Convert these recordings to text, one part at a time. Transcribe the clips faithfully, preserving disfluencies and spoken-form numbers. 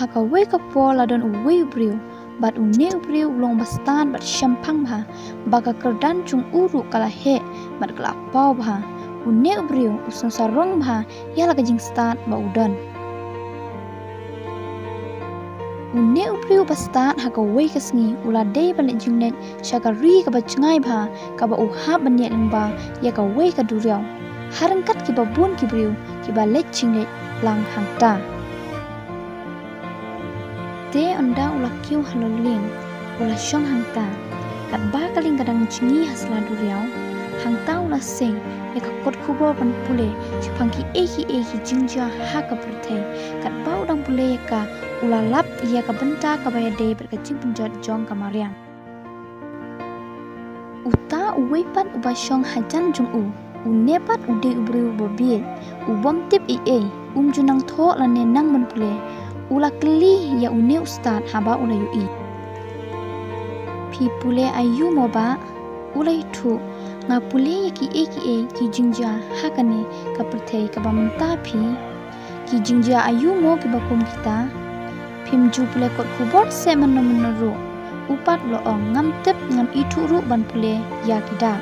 Ha kawei ka por la don uwei u briew, bad une u briew u long uba stad bad shemphang bha, ba ka kyrdan jong u ruh ka la heh bad ka la paw bha. Une u briew u sngewsarong bha ïa la ka jingstad ba u don. Une u briew uba stad ha kawei ka sngi u la dei ban leit jingleit sha ka ri kaba jngai bha, kaba u hap ban ïaid lyngba ïa kawei ka duriaw, ha ryngkat kiba bun ki briew kiba leit jingleit lang hangta. Te ynda u la kiew halor lieng, u la shong hangta. Katba ka lieng ka dang jngi ha sla duriaw, hangta u la sei ïa ka kot khubor ban pule shaphang kiei kiei ki jingjia ha ka pyrthei. Katba u dang pule ïa ka, u la lap ïa ka bynta kaba ïadei bad ka jingpynjot jong ka mariang. Uta uwei pat uba shong hajan jong u, une pat u dei u briew uba bieit, u bym tip ei ei, um ju nang thoh lane nang ban pule. U la kylli ïa une u stad haba u la ïohi. Phi pule aïu mo bah? U la ïathuh, nga pule ïa kiei kiei ki jingjia ha kane ka pyrthei kaba mynta phi. Ki jingjia aïu mo kiba kum kita? Phim ju pule kot khubor seh mynno mynno ruh. U pat u la ong, ngam tip, ngam ithuh ruh ban pule ïa ki dak.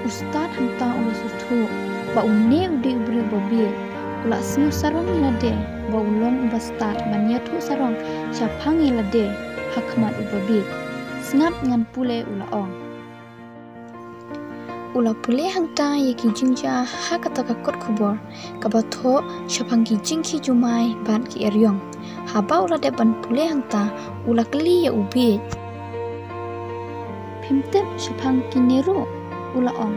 U stad hangta u la sngewthuh ba une u dei u briew uba bieit. U la sngewsarong ïa lade ba u long uba stad ban ïathuh sarong shaphang ïa lade ha khmat uba bieit. Sngap ngan pule, u la ong. U la pule hangta ïa ki jingjia ha kata ka kot khubor kaba thoh shaphang ki jingkhih jumai bad ki eriong. Haba u la dep ban pule hangta, u la kylli ïa u bieit. Phim tip shaphang kine ruh? U la ong.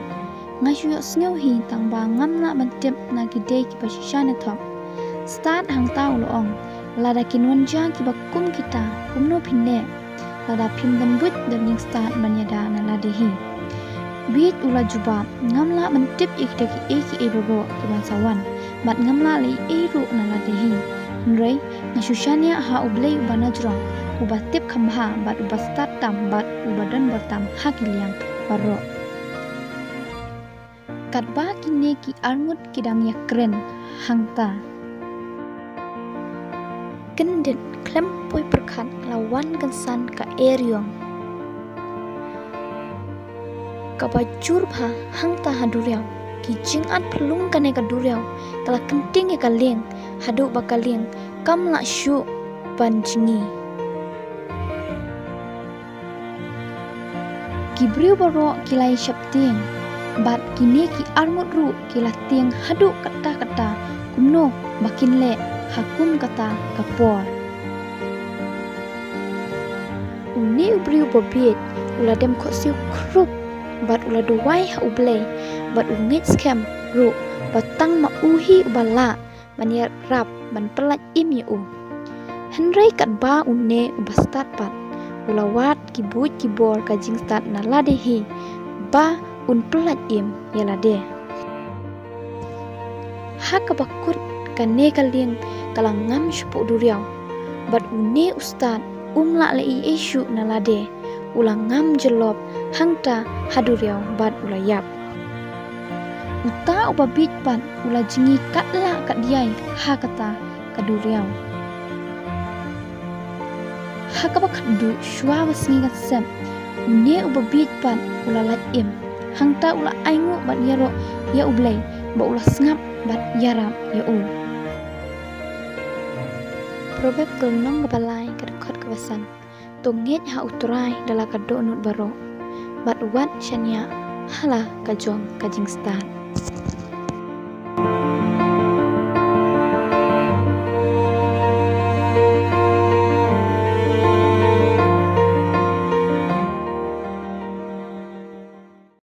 Nga shu ïohsngew hi, tangba ngam lah ban tip na ki dei kiba shisha ne thok. Stad hangta u la ong, lada kin wan jia kiba kum kita, kumno phin leh? Lada phim don buit don ïing stad ban ïada na lade hi. Bieit u la jubab, ngam lah ban tip ïa kita kiei kiei baroh kiban sa wan, bad ngam lah leh ei ei ruh na lade hi. Hynrei nga shu shaniah ha U Blei uba najrong, uba tip kham bha bad uba stad tam bad uba don bor tam ha ki liang baroh. Katba kine ki arngut ki dang ïakren hangta, kyndit khlem poi pyrkhat la wan kynsan ka eriong kaba jur bha hangta ha duriaw. Ki jingat phyllung kane ka duriaw ka la kynting ïa ka lieng haduh ba ka lieng kam lah shuh ban jngi. Ki briew baroh ki la ïa sheptieng, bad kine ki arngut ruh ki la tieng haduh katta katta kumno ba kin leh ha kum kata ka por. Une u briew babieit u la dem khohsiew khrup bad u la duwai ha U Blei, bad u ngeit skhem ruh ba tang ma u hi uba lah ban ïarap ban pyllait im ïa u. Hynrei katba une uba stad pat u la wad ki buit ki bor ka jingstad na lade hi ba un pyllait im ïa lade. Ha kaba kut kane ka lieng ka la ngam shapoh duriaw, bad une u stad um lah leh ei ei shuh na lade. U la ngam jyllop hangta ha duriaw bad u la ïap. Uta uba bieit pat u la jngi katba lah katba ïai ha kata ka duriaw. Ha kaba khatduh shuwa ba sngi kan sep, une uba bieit pat u la lait im. Hangta u la ainguh bad ïaroh ïa U Blei ba u la sngap bad ïarap ïa u. Proverb ka lynnong kaba lai ka dkhot kaba san. To ngeit ha U Trai da la ka dohnud baroh, bad wat shaniah ha la ka jong ka jingstad.